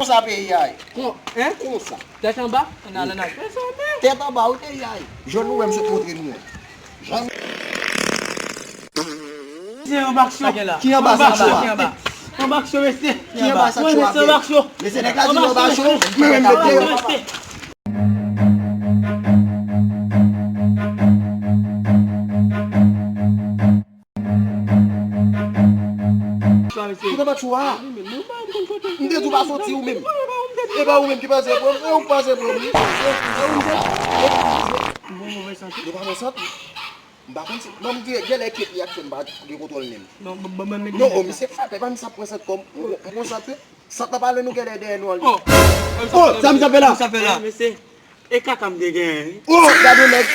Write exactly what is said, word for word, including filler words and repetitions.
Konsa peyi a ye. Kon, hein? Konsa. Tèt anba, ann al, ann al. Tèt anba, wi, peyi a ye. Jòn nou wè m sot montre nou an. Jan Se yon bak cho. Ki anba sa cho a? Anba cho, mesye. Ki anba sa cho a? Mesye, nèg la di anba cho, men men met deyò. Kote anba cho a? M te di w pa soti ou menm. E pa ou menm ki pase pran m, e ou k pase pran m. E ou menm. Bon, move sante. Yo pa bon sante. M pa konn si, ban m di, genlè kèt li ak fè m pa gen kontwòl menm. Non, ban, ban, ban m mete. Non, oh, misye frape, pa misye ap pran sant kòm, pran sant wi. Sant la pale nou genlè dèyè nou an li. Oh, sa misye ap fè la? Sa fè la. Mesye, e kaka m te genyen wi. Oh, gade yon nèg.